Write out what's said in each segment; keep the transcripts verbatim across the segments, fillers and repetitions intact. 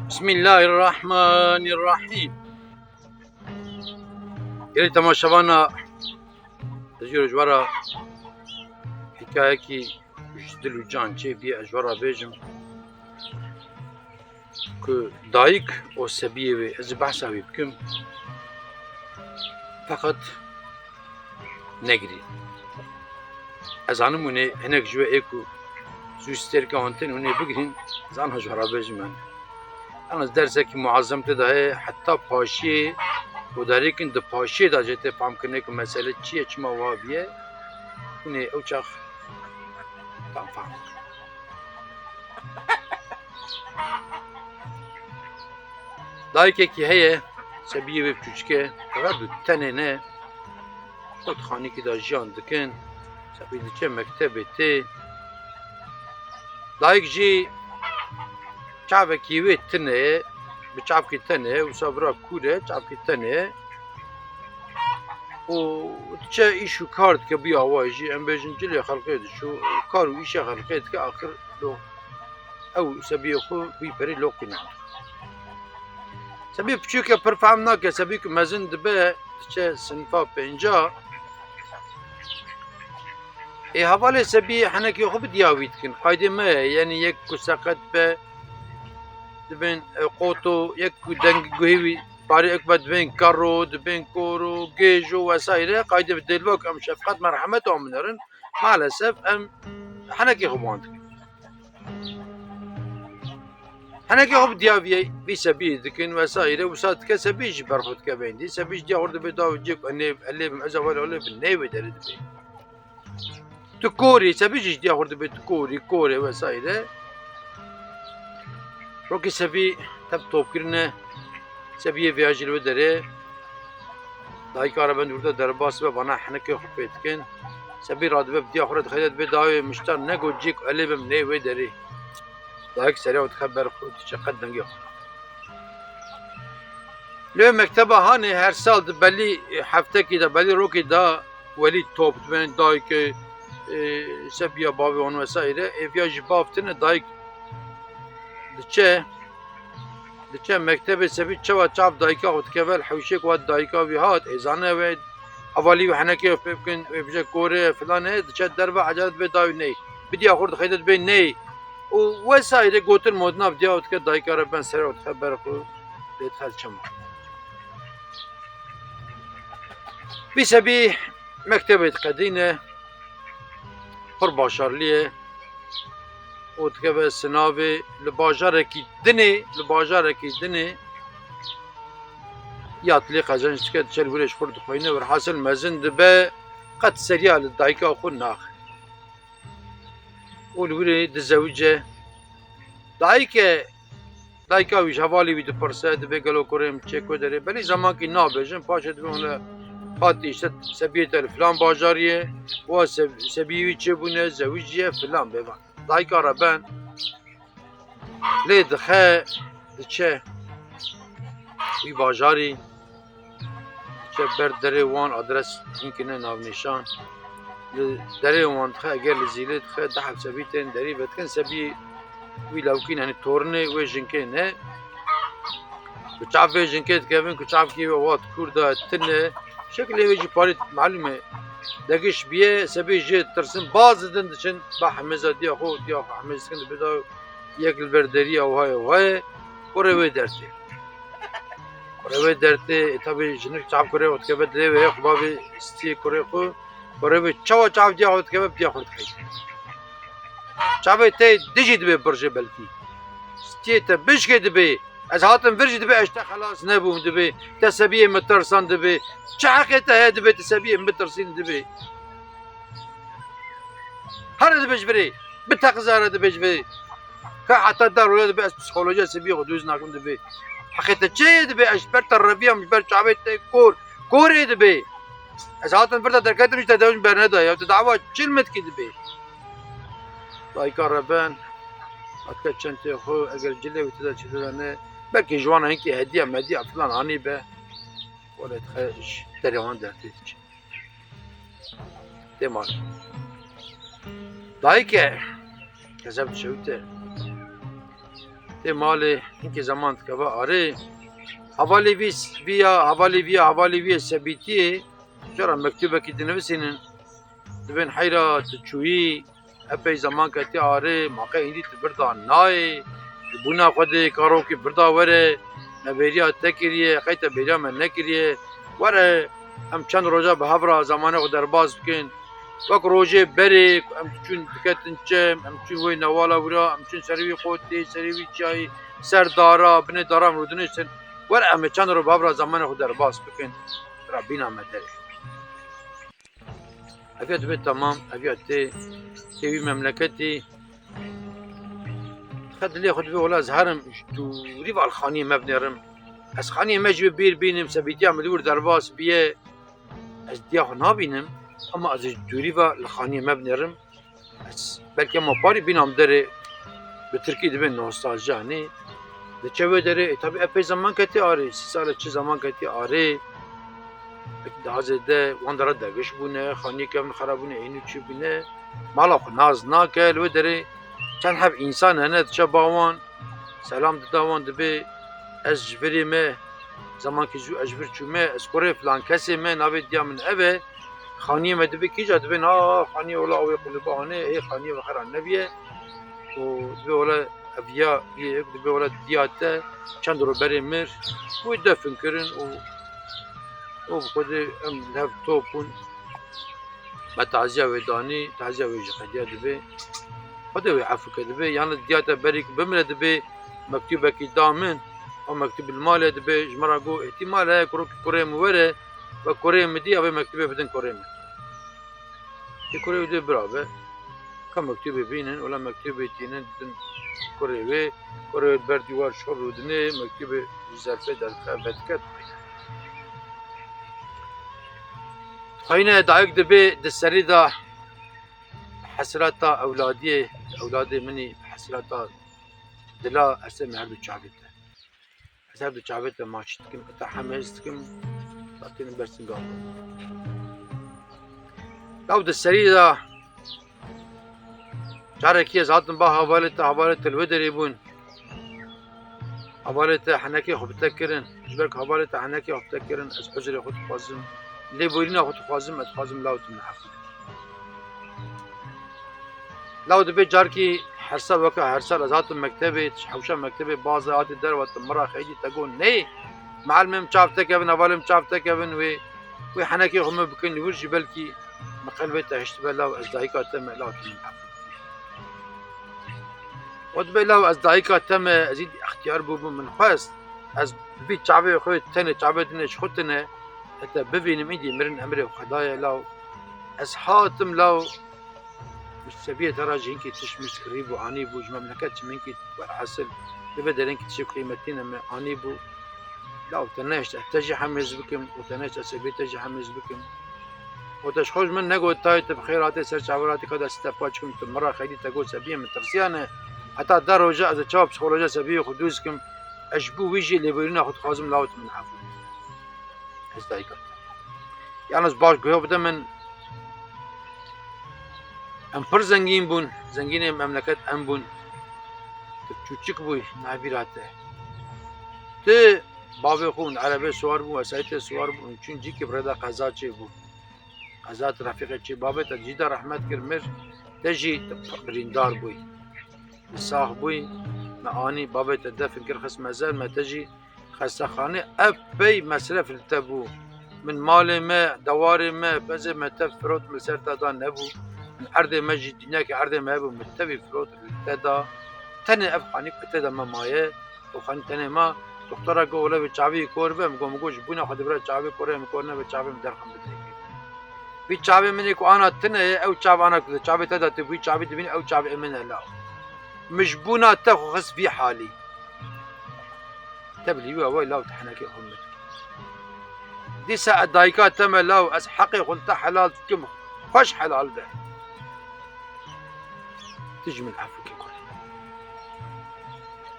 Bismillahirrahmanirrahîm. Gelî temaşevana, ez jî ji we re hikayekî ji dil û can çêbûye, ez ji we re bêjim ku dayik û sebiyê wê, ez ê behsa wî bikim. Feqet negirî. Ez zanim hûn ê hinek ji we ê ku zû stêrka wan tên hûn ê bigirîn, ez anha ji we re bêjim em. Yalnız dersekî muazzem tê de heye, heta paşiyê û dayikên di paşiyê de jê tê famkirinê ku mesele çi ye, çima wiha bûye, hûn ê ew çax tam fam bikin. Dayikekî heye, sebiyê wê biçûçik e, feqet bi tenê ne, xwe di xanîkî de jiyan dikin, sebî diçe mektebê tê. Dayik jî çavekî wê tune ye, bi çavkî tenê, wisa vira kûr e, çavkî tenê. Û diçe îş û kar dike, bûye awa jî, em bêjin cilê xelkê diçû, kar û îşê xelkê dike, axir lo ew sebiyê xwe wî perî loqîne. Sebiyê piçûk e, pir fehm nake, sebiyê ku mezin dibe, diçe sinfa pênca. Ê hevalê sebiyê henekê xwe bi diya wî dikin. Qaydê me ye, yanî yek ku seqet be, dibên, e, qoto, yek ku deng guhê wî parê ek be dibên kerro, dibên koro, gêjo vesaire. Qaydê bi dêlva ku em şefqet, merhemet wan binerin. Maalesef em henekê xwe bi wan dikin. Henekê xwe bi diya vî, vî sebiyê dikin vesaire. Wisa dike sebiyê jî ber xwe dike bendî. Sebiyê jî diya xwe dibe dawê cêk, e, nê, e, lê bim, ez hevalê xwe lê bim, neyê wê derê dibe. Tu korî, sebiyê jî diya xwe dibe tu korî, korê vesaire. Rokê sebî tev topkirine, sebiyê vêya jî li wê derê. Dayika re ben wurda derbas be, vana henekê xwe pê dikin. Sebî radibe bi diya xwe re dixeyde dibe dawê mişta nego cîk elê bim nê wê derê. Dayik serê xwe dixe ber xwe diçe qet dengê xwe. Lê mekteba hanê her sal di belî heftekî de, belî rokê de welî top dibên dayikê, e, sebiya bavê wan vesaire. Êviya jî bav tine dayik diçe, diçe mektebê sebî çawa çav dayika xwe dikeve li hewşê ku dayika wî hat, ê zane wê hevalî wî henekê pê bikin, wê bije korê filan e, diçe derve ecele dibe dawî ney. Bidiya xwe dixeyde dibe ney. Û wesaîrê gotin modina bi diya dike dayika re ben serê dixe ber xwe lê dixe çima. Vî sebî mektebê diqedîne, pir başarlî ye û dikeve sinavê li bajarekî dinê, li bajarekî dinê ya tilê qezenc dike, diçe li wirê ji xwe dixweyne, werhasil mezin dibe, qet seriya li dayika xwe naxe. Û li wirê dizewice. Dayike, dayika wî ji hevalê wî dipirse, dibê gelo kurê min çê ku derê. Belê zemankî nabêjin, paşê dibê hûn li hatî işte sebiyê te li filan bajarî ye, wa se-, sebiyê wî çêbûne, zewiciye filan bê van. Dayika re ben lê dixe, diçe wî bajarî. Diçe ber derê wan, adres hinkine navnîşan. Li derê wan dixe, eger li zîlê dixe, deh sebî tên derî vedikin, sebî wî lewkî ne, yanî torinê wê jinkê ne. Ku çav vê jinkê dikevin, ku çavkî wê wat kûr de tine. Şekilê wê jî parî malûm e. Degiş biye, sebî jê tirsin, baz didin diçin, ba hemêza diya xwe, diya xwe hemêz dikin, dibe da yek li ber derî ya wayê wayê, kurê wê dertê. Kurê wê dertê, e, tabî jinik çav kurê xwe dikeve dilê wê, xwe bavê stiyê kurê xwe, kurê wê çawa çav diya xwe dikeve, diya xwe dikeve. Çavê te dijî dibe birjê belkî. Stiyê te bişkê dibe, ez hatim vir jî dibe, ez te xelas nebûm dibe, te sebiyê min tirsan dibe. Çi heqê te heye dibe, tu sebiyê min bitirsîn dibe. Here dibe ji virê. Bi teqizare dibe ji virê. Ka heta dar wile dibe ez psîkolojiya sebiyê xwe dûz nakim dibe. Heqê te çê ye dibe ez ji ber te reviyam ji ber çavê te kor. Korê dibe. Ez hatim vir te derketim ji te dewin bernedaye. Ew tu dawa çil min dikî dibe. Dayika reben. Hatike çentê xwe eger cilê wî tida çi didane. Belkî ji wan hinkî hediya mediya filan anî be. Wele dixe ji derê wan dertê diçe. Tê mal. Dayike, kezeb dişewite. Tê malê hinkê zeman dikeve arê. Hevalê vî, vî ya, hevalê vî ya, hevalê vî yê sebîtiyê jara mektûbekî dinivîsînin. Dibên heyra tu çûyî, epey zeman ketî arê, ma qey hîndî tu vir da nayê, ji bûna xwe dê karokî vir da were, me bêriya te kiriye, qey te bêriya me nekiriye. Were, em çend roja bi hev re zemanê xwe derbas bikin. Wek rojê berê ku em diçûn diketin çem, em diçûn wê newala wira, em diçûn serê wî qotê, serê wî çiyayê, ser dara, binê dara em rûdinê ser. Were em ê çend roj bi hev re zemanê xwe derbas bikin. Ra bîna me derê. Ev ya dibe temam, ev ya tê, tê wî memleketî. Xwe dilê xwe dibe wela ez herim ji dûrî ve li xaniyê me binêrim. Ez xaniyê me jî bi bîr bînim, sebîtiya min li wir derbas biye. Ez diya xwe nabînim, ama ez ji dûrî ve li xaniyê me binêrim. Ez belkî ema parî bînam derê, bi tirkî dibe nostalji, yanî diçe wê derê, e, tabî epey zeman ketî arê, sî sal e çi zeman ketî arê. Belkî daha zêde wan dera degiş bûne, xaniyê kevin xera bûne, ênû çi bûne. Mala xwe nas nake, li wê derê çend heb însan hene, diçe ba wan, selam dida wan, dibê ez ji virê me, zemankî zû ez ji vir çûme, ez kurê filan kesê me, navê diya min ev e, xaniyê me dibê kîja, dibê na xaniyê wela ew ê qulûba hane, ê xaniyê ve xera nebiye. Û dibê wela ev ya, yê, dibê wela diya te çend roj berê mir, wê defin kirin û, û bi xwedê em li hev top bûn. Me taziya wê danî, taziya wê jî qediya, dibê Xwedê wê efû ke, dibê, yan diya te berî ku bimire, dibê mektûbekî da min, ew mektûb li malê, dibê ji min re got, îhtîmal heye kurokî kurê min were, we kurê min dî, ev ê mektûbê bidin kurê min. Ê kurê wî dê bira be. Ka mektûbê bînin, wela mektûbê tînin, didin kurê wê, kurê wê ber dîwar şor rûdinê, mektûbê ji zerfê derdixe, vediket. Xweyne dayik dibê di serî de hesreta ewladiyê, ewladê min î hesreta dila, ez ê me her du çavê te. Ez her du çavê te maçî dikim, te hemêz dikim, latînin ber singa. Law di serî de carekî ez hatim ba hevalê te, hevalê te li wê derê bûn. Hevalê te henekê xwe bi te kirin. Ji ber ku hevalê te henekê xwe bi te kirin, ez uzrê xwe dixwazim. Lêborîna xwe dixwazim, ez dixwazim law tu min efû bikî. Law dibê carkî her sal weke her sal ez hatim mektebê, hewşa mektebê bazê hatî derve, tu min re xeydî te got neyê. Meelimê min çav te kevin, hevalê min çav te kevin wê, wê henekê xwe min bikin li wir jî belkî min qelbê te hiştibe law ez dayika te me, law tu min efû bikî. Û dibê law ez dayika te me, ez îdî extiyar bûbûm, min xwest ez bi vî çavê xwe tenê, çavê din e ji xwe tune, ez te bivînim, îdî mirin emrê Xwedayê law. Ez hatim law, ji sebiyê te re jî hinkî tişt mişt kirî bû, anî bû, ji memleket çi min hinkî werhasil, li vê derê hinkî tiştê qîmetî ne me anî bû. Law te nehişt ez te jî hemêz bikim û te nehişt ez sebiyê te jî hemêz bikim. Û te ji xwe ji min negot, tayê tu bi xêr hatî, ser çavan hatî, ka destê te paç kim, tu min re xeydî te got, sebiyê min tirsiyane. Heta deh roja ez ê çawa psîkolojiya sebiyê xwe dûz kim. Ez ji bo wî jî lêborîna xwe dixwazim, law tu min efû bikî. Ez dayika te. Yalnız baş guya bide min, em pir zengîn bûn, zengînê memleket em bûn. Tu çûçik bûyî, nabîra te. Tu bavê xwe hûn erebê siwar bûn, wesayîtê siwar bûn, çûn cîkê bi rê de qeza çêbû. Qeza, trafîkê çê, bavê te cî de rehmet kir, mir, te jî tu birîndar bûyî. Tu sax bûyî, me anî, bavê te defin kir, xist mezar, me te jî xestexanê, epey mesref li te bû. Min malê me, dewarê me, pezê me te firot, min ser te da nebû. Min erdê me jî, dinyakê erdê me hebû, min tevî firot li te da. Tenê ev xanî ku te de me maye, ew xanî tenê ma. Doxtora got, wele vê çavê kor be, min got, min got, ji bûna xwe dibire çavê kor e, min kor nebe çavê min derxin bidekê. Vî çavê min ê ku ana tune ye, ew çav ana ku çavê te de tu bûyî çavê dibînî, ew çavê min e law. Min ji bûna te xwe xist vî halî. Te bilî wî ew law te henekê xwe min. Dîsa ez dayika te me law, ez heqê xwe li te helal dikim, xweş helal be. Tu ji min efû ke kurê.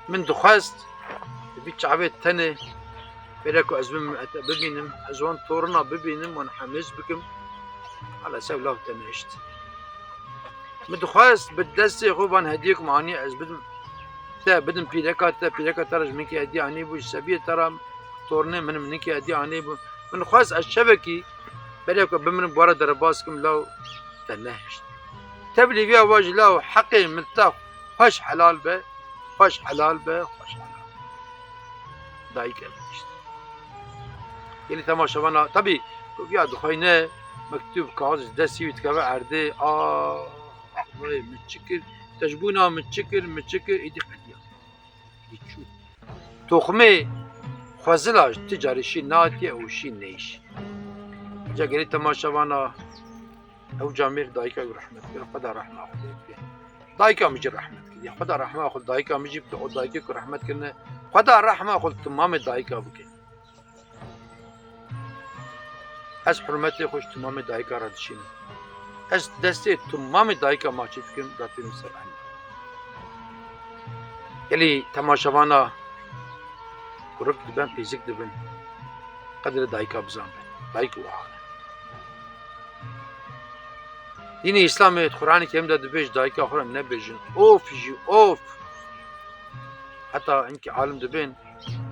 Min dixwest, di vî çavê tenê, pêre ku ez bim, ez te bibînim, ez wan torina bibînim, wan hemêz bikim. Hala sew law te nehişt. Min dixwest bi destê xwe van hediyê ku min anî ez bidim. Te bidim pîreka te, pîreka te re ji min kê hedî anîbû, ji sebiyê te re tornê min, min kê hedî anîbû. Min xwest ez şevekî berê ku bimirim, bi we re derebas kim, law te nehişt. Tevlî vîya wa jî law heqê min te xweş helal be, xweş helal be, xweş helal be. Dayik ev işte. Gelî temaşevana, tabî, ku vîya dixweyne, mektûb, kaxez ji destî wî dikeve erdê, ah, ah, vay, min çi kir, te ji bona min çi kir, min çi kir, êdî qediya. Êdî çû. Toxumê xwezila ji ti carî şî natiye û şî neyşî. Ca gelî temaşevana, ew camêr dayika wî rehmet kir, Xweda rehma xwe lê bike. Dayika min jî rehmet kir. Ya Xweda rehma xwe li dayika min jî bike, o dayikê ku rehmet kirine, Xweda rehma xwe li timamê dayika bike. Ez hurmetê xwe ji timamê dayika re dişînim. Ez destê timamê dayika maçî dikim, datînim ser ene. Gelî temaşevana kurik dibin, pîzik dibin, qedrê dayika bizanbin. Dayik wiha ne. Dînê Îslamê di Qur'anê Kerîm de dibêj, dayika xwe re nebêjin. Of jî of. Heta hinkî alim dibên,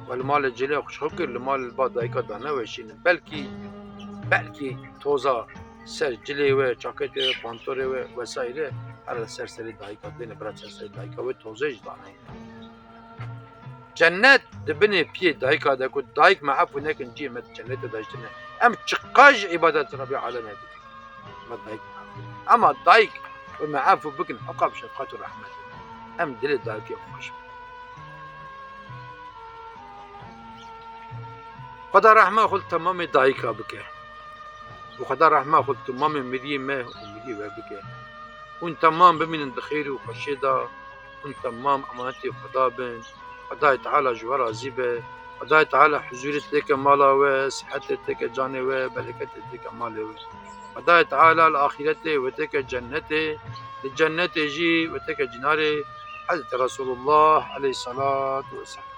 we li malê cilê xwe ji xwe kir, li malê li ba dayika de neweşînin. Belkî, belkî toza ser cilê we, çaketê we, pantorê we vesaire, here li ser serê dayika dêne, bira ser serê dayika we tozê jî daneyne. Cennet di binê piyê dayika de ku dayik me efû nekin, cihê me di cennetê de ji tine. Em çiqas jî îbadet Rebî Alemê bikin, me dayik me efû. Ema dayik ku me efû bikin, heqa bi şefqet û rehmet. Em dilê dayikê xweş bikin. Xweda rehma xwe li temamê dayika bike. Û Xweda rehma xwe li temamê miriyê me û miriyê we bike. Hûn temam bimînin di xêr û xweşiyê de, hûn temam emanetê Xweda bin. Xwedayê Teala ji we razî be. Xwedayê Teala huzûrê têke mala we, sihetê têke canê we, bereketê têke malê we. Xwedayê Teala li axîretê we têke cennetê, li cennetê jî we têke cinarê Hezretî Resulullah aleyhisselatu vesselam.